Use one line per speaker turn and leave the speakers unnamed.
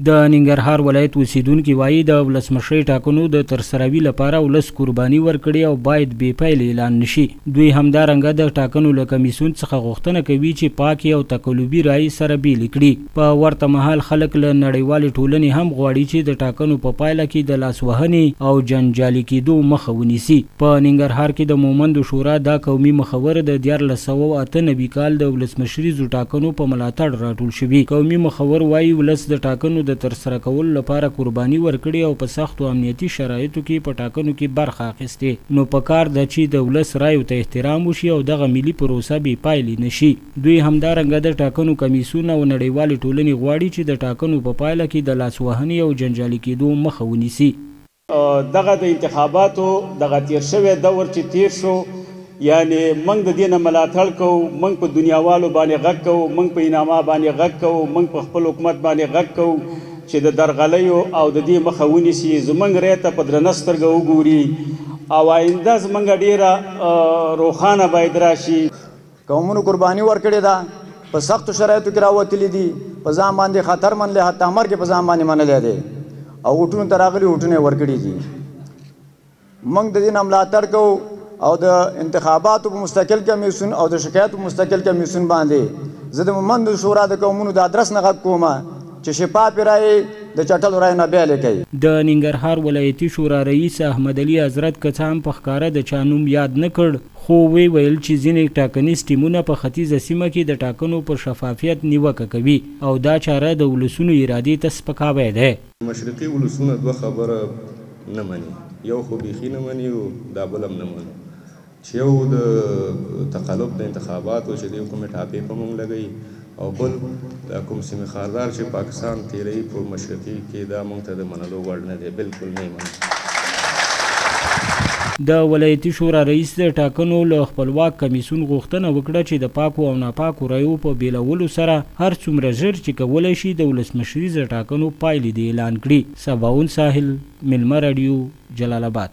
د ننګرهار ولایت اوسېدونکي وايي، د ولسمشرۍ ټاکنو د ترسراوي لپاره ولس قرباني ورکړې او باید بې پایلې اعلان نشي. دوی همدارنګه د ټاکنو له کمیسیون څخه غوښتنه کوي چې پاکې او تقلبي رایې سره بېلې کړي. په ورته مهال خلک له نړیوالې ټولنې هم غواړي چې د ټاکنو په پایله کې د لاسوهنې او جنجالي کېدو مخه ونیسي. په ننګرهار کې د مومندو شورا دا قومي مخور د 1398 کال د ولسمشریزو ټاکنو په ملاتړ راټول شوي. قومي مخور وايي، ولس د ټاکنو د ترسره کولو لپاره قرباني ورکړې او په سختو امنیتي شرایطو کې په ټاکنو کې برخه اخیستې، نو په کار ده چې د ولس رایو ته احترام وشي او دغه ملي پروسه بې پایلې نشي. دوی همدارنګه د ټاکنو کمیسیون او نړیوالې ټولنې غواړي چې د ټاکنو په پایله کې د لاسوهنې او جنجالي کېدو مخه ونیسي.
دغه د انتخاباتو دغه تیر شوی دور چې تیر شو، یعنی موږ د دې نه ملاتړ کوو، موږ په دنیاوالو باندې غږ کوو، موږ په انعامه باندې غږ کوو، موږ په خپل حکومت باندې غږ کوو چې د درغلیو او د دې مخه ونیسي، زموږ رای ته په درنه سترګه وګوري او آینده زموږ ډېره روښانه باید راشي.
قومونو قرباني ورکړې ده، په سختو شرایطو کې راوتلي دي، په ځان باندې خطر منلی، حتی مرګ یې په ځان باندې منلی دی او ووټونو ته راغلي، ووټونه یې ورکړي دي. موږ د دې نه ملاتړ کوو او د انتخاباتو په مستقل کمیسیون او د شکایت په مستقل کمیسیون باندې زه د مومندو شورا د قومونو د ادرس نه غږ کوم چې شفافې رایې د چټلو رایو نه بېلې کوي.
د ننګرهار ولایتي شورا رئیس احمد علي حضرت که څه هم په ښکاره د چا نوم یاد نه کړ، خو ویې ویل چې ځینې ټاکنیز ټیمونه په ختیځه سیمه کې د ټاکنو پر شفافیت نیوکه کوي او دا چاره د ولسونو ارادې ته سپکاوی دی.
مشرقي ولسونه دوه خبره نه مني، یو خو بیخي نه مني او دا بل هم نه منو، چې یو د تقلب د انتخاباتو چې دی کومې ټاپې په موږ لګوي، او بل دا کوم سیمې خاردار چې پاکستان تیروي په مشرقي کې، دا موږ ته د منلو وړ نه دی، بالکل نه یې منو.
د ولایتي شورا رئیس د ټاکنو له خپلواک کمیسیون غوښتنه وکړه چې د پاکو او ناپاکو رایو په بېلولو سره هر څومره ژر چې کولی شي د ولسمشریزه ټاکنو پایلې دې اعلان کړي. سباوون ساحل، ملما راډیو، جلال آباد.